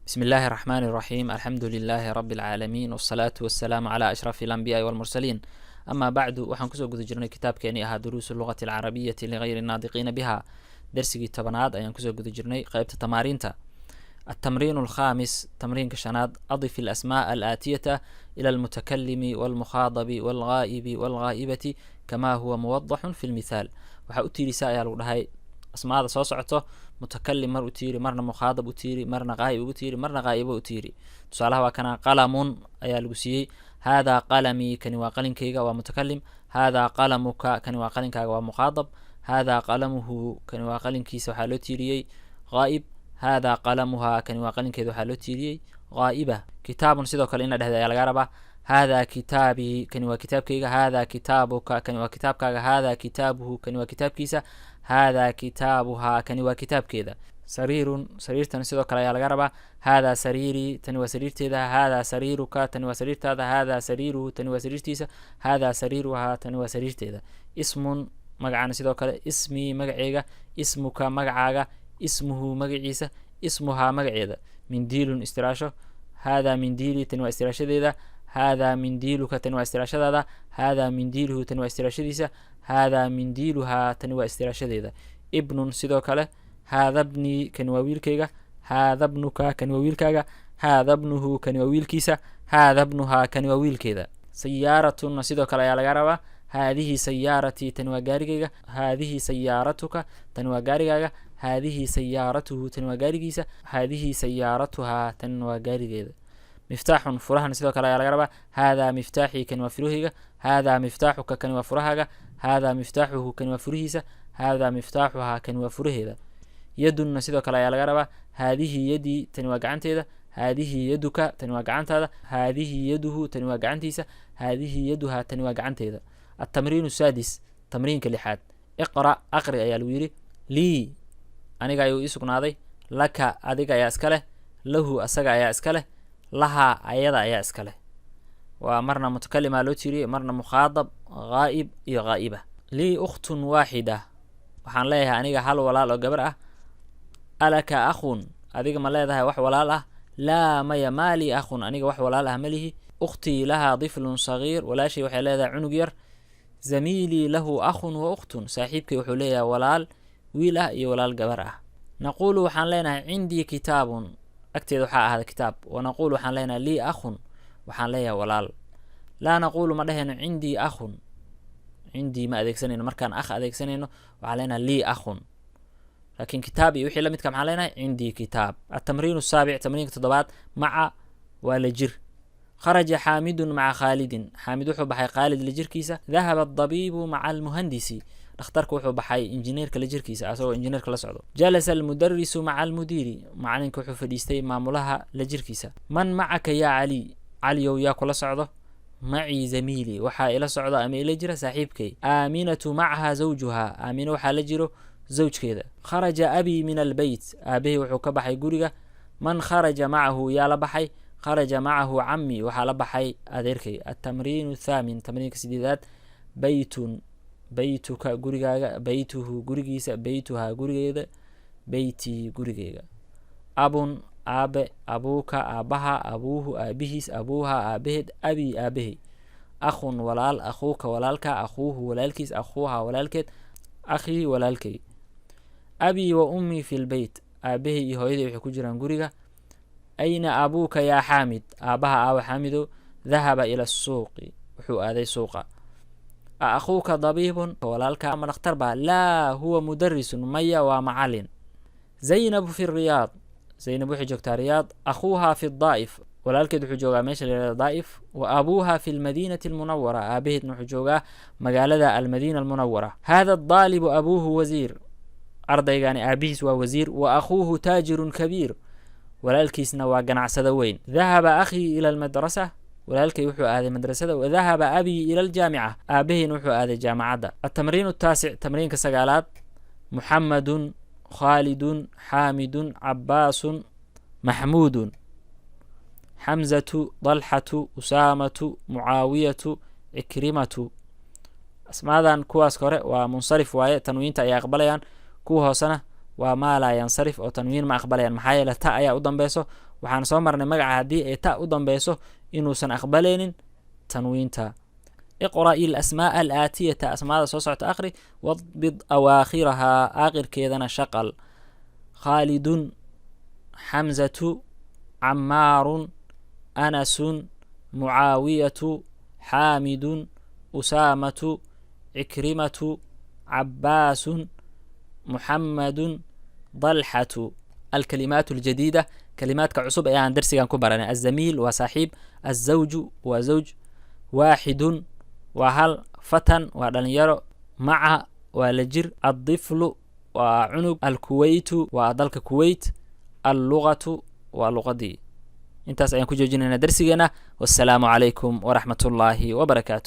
بسم الله الرحمن الرحيم، الحمد لله رب العالمين، والصلاة والسلام على أشرف الأنبياء والمرسلين، أما بعد. Waxaan kusoo guda jirnay kitaabkeenii ahaa دروس اللغة العربية لغير الناطقين بها. Darsigii 10aad ayaan kusoo guda jirnay, qeybta tamaariinta. التمرين الخامس، تمرينka shanaad: أضف الأسماء الآتية إلى المتكلم والمخاطب والغائب والغائبة كما هو موضح في المثال. Waxaa u tiirisaa ayaa lagu dhahay asmaada soo socoto: mutakalim mar u tiiri, marna mukhaadab u tiiri, marna qaa'ib u tiiri, marna qaa'ibo u tiiri. Tusaalaha waa kana: قلم ayaa lagu siiyey. هذا قلمي، kani waa qalinkayga, waa mutakalim. هذا قلمك، kani waa qalinkaaga, waa mukhaadab. هذا قلمه، kani waa qalinkiisa, waxaa loo tiiriyey qaa'ib. هذا قلمها، kani waa qalinkeeda, waxaa loo tiiriyey qaa'iba. كتاب sidoo kale in la dhehda ayaa laga rabaa. هذا كتابي، kani waa kitaabkayga. هذا كتابك، kani waa kitaabkaaga. هذا كتابه، kani waa kitaabkiisa. هذا كتابها، kani waa kitaabkeeda. سرير، sariirtan sidoo kale ayaa laga rabaa. هذا سريري، tani waa sariirteeda. هذا سريرك، tani waa sariirtaada. هذا سريره، tani waa sariirtiisa. هذا سريرها، tani waa sariirteeda. اسم، magacana sidoo kale: اسمي، magaceyga; اسمك، magacaaga; اسمه، magaciisa; اسمها، magaceeda. منديل، istiraasho: هذا منديلي، tani waa istiraashadeeda. هذا منديلك، tani waa istiraashadaada. هذا منديله، tani waa istiraashadiisa. هذا منديلها، tani waa istiraashadeeda. ابن sidoo kale: هذا ابني، kani waa wiilkayga. هذا ابنك، kani waa wiilkaaga. هذا ابنه، kani waa wiilkiisa. هذا ابنها، kani waa wiilkeeda. سيارة na sidoo kale ayaa laga rabaa: هذه سيارتي، tani waa gaarigayga. هذه سيارتك، tani waa gaarigaaga. هذه سيارته، tani waa gaarigiisa. هذه سيارتها، tani waa gaarigeeda. مفتاح، furahana sidoo kale ayaa laga rabaa: هذا مفتاحي، kani waa furuhayga. هذا مفتاحك، kani waa furahaaga. هذا مفتاحه، kani waa furihiisa. هذا مفتاحها، kani waa furaheeda. يد na sidoo kale ayaa laga rabaa: هذه يدي، tani waa gacanteeda. هذه يدك، tani waa gacantaada. هذه يده، tani waa gacantiisa. هذه يدها، tani waa gacanteeda. التمرين السادس، tamriinka lixaad: اقرأ، aqri ayaa lagu yidhi. لي، aniga ayuu ii sugnaaday; لك، adiga ayaa iska leh; له، asaga ayaa iska leh; لها، ayada ayaa iska leh. Waa marna mutakalimaa loo tiiriyey, marna mukhaadab, ghaa'ib iyo ghaa'ibah. لي أخت واحدة، waxaan leeyahay aniga hal walaal oo gabar ah. ألك أخ، adiga ma leedahay wax walaal ah? لا، maya; ما لي أخ، aniga wax walaal ah ma lihi. أختي لها طفل صغير، walaashay waxay leedahay cunug yar. زميلي له أخ وأخت، saaxiibkay wuxuu leeyahay walaal wiil ah iyo walaal gabar ah. نقول، waxaan leenahay: عندي كتاب، agteeda waxaa ahaaday kitaab. ونقول، waxaan leenahay: لي أخ، waxaan leeyahay walaal. لا نقول، ma dhehayno عندي أخ. عندي ma adeegsanayno. Markaan أخ adeegsanayno waxaan leenahay لي أخ, laakiin kitaab iyo wixii lamidka maxaan leenahay? عندي كتاب. التمرين السابع، tamriinka toddobaad: مع، waa la jir. خرج حامد مع خالد، Xaamid wuxuu baxay Khaalid la jirkiisa. ذهب الطبيب مع المهندس، dhakhtarka wuxuu baxay injineerka la jirkiisa, asagoo injineerka la socdo. جلس المدرس مع المدير، macalinka wuxuu fadhiistay maamulaha la jirkiisa. من معك يا علي؟ Caliyow, yaa kula socdo? معي زميلي، waxaa ila socdo ama ila jira saaxiibkay. آمنة معها زوجها، Aamino waxaa la jiro zawjkeeda. خرج أبي من البيت، aabahey wuxuu ka baxay guriga. من خرج معه؟ Yaa la baxay? خرج معه عمي، waxaa la baxay adeerkay. التمرين الثامن، tamriinka sideedaad: بيت، بيتك، gurigaaga; بيته، gurigiisa; بيتها، gurigeeda; بيتي، gurigeyga. أب، aabe; أبوك، aabaha; أبوه، aabihiis; أبوها، aabaheed; أبي، aabahey. أخ، walaal; أخوك، walaalka; أخوه، walaalkiis; أخوها، walaalkeed; أخي، walaalkay. أبي وأمي في البيت، aabahey iyo hooyaday waxay ku jiraan guriga. أين أبوك يا حامد؟ Aabaha aawa, Xaamidow? ذهب إلى السوق، wuxuu aaday suuqa. أخوك طبيب؟ Walaalka ama dhakhtar baa? لا، هو مدرس، maya, waa macalin. زينب في الرياض، Zaynab waxay joogtaa Riyaad. أخوها في الطائف، walaalkeed wuxuu joogaa meesha la yihahdo Daa'if. وأبوها في المدينة المنورة، aabaheedna wuxuu joogaa magaalada Almadiina Almunawara. هذا الطالب أبوه وزير، ardaygani aabihiis waa wasiir. وأخوه تاجر كبير، walaalkiisna waa ganacsado weyn. ذهب أخي إلى المدرسة، walaalkay wuxuu aaday madrasada. وذهب أبي إلى الجامعة، aabaheyna wuxuu aaday jaamacadda. التمرين التاسع، tamriinka sagaalaad: محمد، خالد، حامد، عباس، محمود، حمزة، طلحة، أسامة، معاوية، عكرمة. Asmaadan kuwaas hore waa munsarif waaye, tanwiinta ayay aqbalayaan. Kuwa hoosena waa ما لا ينصرف oo tanwiin ma aqbalayaan, maxaa yeele ta ayaa u dambeyso. Waxaan soo marnay magaca haddii ay ta u dambeyso inuusan aqbalaynin tanwiinta. Iqra'i alasmaa'a alaatiyata, asmaada soo socota akhri, wadbid awaakhirahaa, aakhirkeedana shaqal. Khaalidun, Xamzatu, Camaarun, Anasun, Mucaawiyatu, Xaamidun, Usaamatu, Cikrimatu, Cabaasun, Muxamadun, Dalxatu. Alkalimaat aljadiida, kalimaadka cusub ee aan darsigan ku baranay: azamiil waa saaxiib, azawju waa zawj, waaxidun waa hal, fatan waa dhalinyaro, maca waa la jir, addiflu waa cunug, alkuweytu waa dalka Kuweyt, allugatu waa luqadii. Intaas ayaan ku joojinaynaa darsigeena. Wassalaamu calaykum waraxmat ullaahi wabarakaatu.